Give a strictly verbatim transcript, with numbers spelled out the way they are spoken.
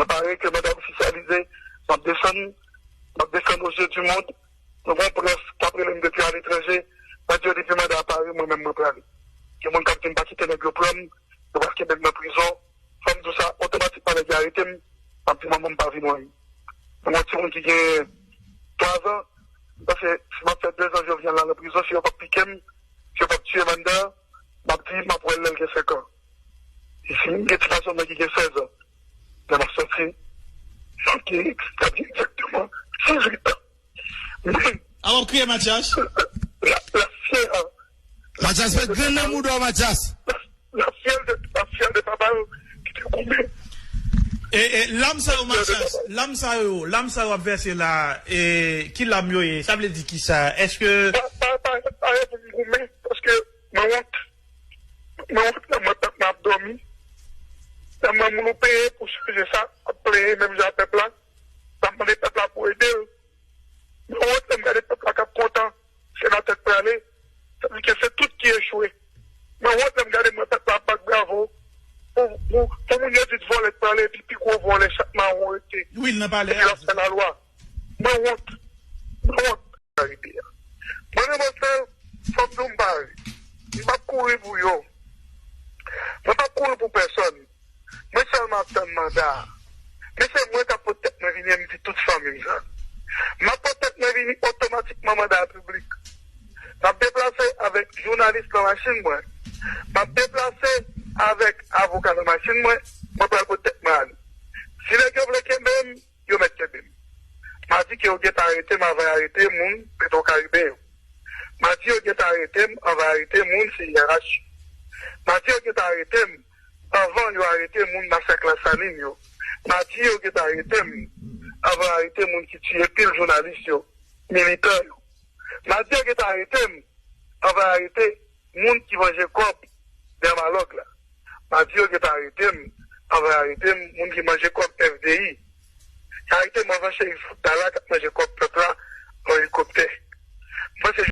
Mwen pare ke manda ofisyalize, m ap desann, m ap desann aux yeux du monde. Nou gen yon près k ap rele m depi aletranje, mwen di yo depi manda a pare, mwen menm mwen prale. Gen moun k ap di m pa kite nèg yo pran m, yo pral kenbe m nan prizon. Fò m di w sa, otomatikman nèg yo arete m, m ap di manman m pa vin wè m. Mwen yon timoun ki gen twa zan, m panse si m ap fè de zan jovenel la nan prizon, si yo p ap pike m, si yo p ap tiye manda, m ap di m ap wè l lè l gen senk an. E si m gen ti gason mwen ki gen sèz an, lè m ap sòti, m ap gen, m ap gen egzakteman dizuit an. Mwen, A w ap kriye Matyas? la, la fyè an. Matyas, met grenn nan mouda w, Matyas. La fyè de, la fyè de papa yo ki te goumen. E, e lam sa yo, Matyas, lam sa yo, lam sa yo ap vèse la, e ki lam yo ye? Sa vle di ki sa? Èske Pa, pa, pa, pa, pa pou m goumen, paske mwen wont. Mwen wont lè m wè pèp mwen ap dòmi. Lè m wè moun ou peye pou chanje sa, ap plenyen menm jan ak pèp la. L ap mande pèp la pou ede l. Mwen wont lè m gade pèp la k ap kontan, senatè k prale. Sa vle di ke se tout ki echwe. Mwen wont lè m gade m wè pèp la ap bat bravo pou, pou, pou moun yo di vòlè k prale, epi pi gwo vòlè chat mawon rete. Wi, l nan palè Epi l a. ap fè lalwa. Mwen wont. Mwen wont. Mwen renmen fè, fò m di w m pare. M p ap kouri pou yo. Mwen p ap kouri pou pèsòn. Mwen sèlman ap tann manda a. Men se mwen k ap pot tèt mwen vini e m di tout fanmi m sa. M ap pot tèt mwen vini otomatikman manda a piblik. M ap deplase avèk jounalis nan machin mwen. M ap deplase avèk avoka nan machin mwen. Mwen pral pot tèt mwen ale. Si nèg yo vle kenbe m, yo mèt kenbe m. M a di ke yo gentan arete m avan y arete moun Petwokaribe yo. M a di yo gentan arete m avan y arete moun C I R H yo. M a di yo gentan arete m avan yo arete moun Masak Lasalin yo. M a di yo gentan arete m avan y arete moun ki tiye pil jounalis yo, militan yo. M a di yo gentan arete m avan y arete moun ki manje kòb Dermalog la. M a di yo gentan arete m avan y arete m moun ki manje kòb F D I. Y arete m avan Cherif Abdallah k ap manje kòb pèp la an elikoptè.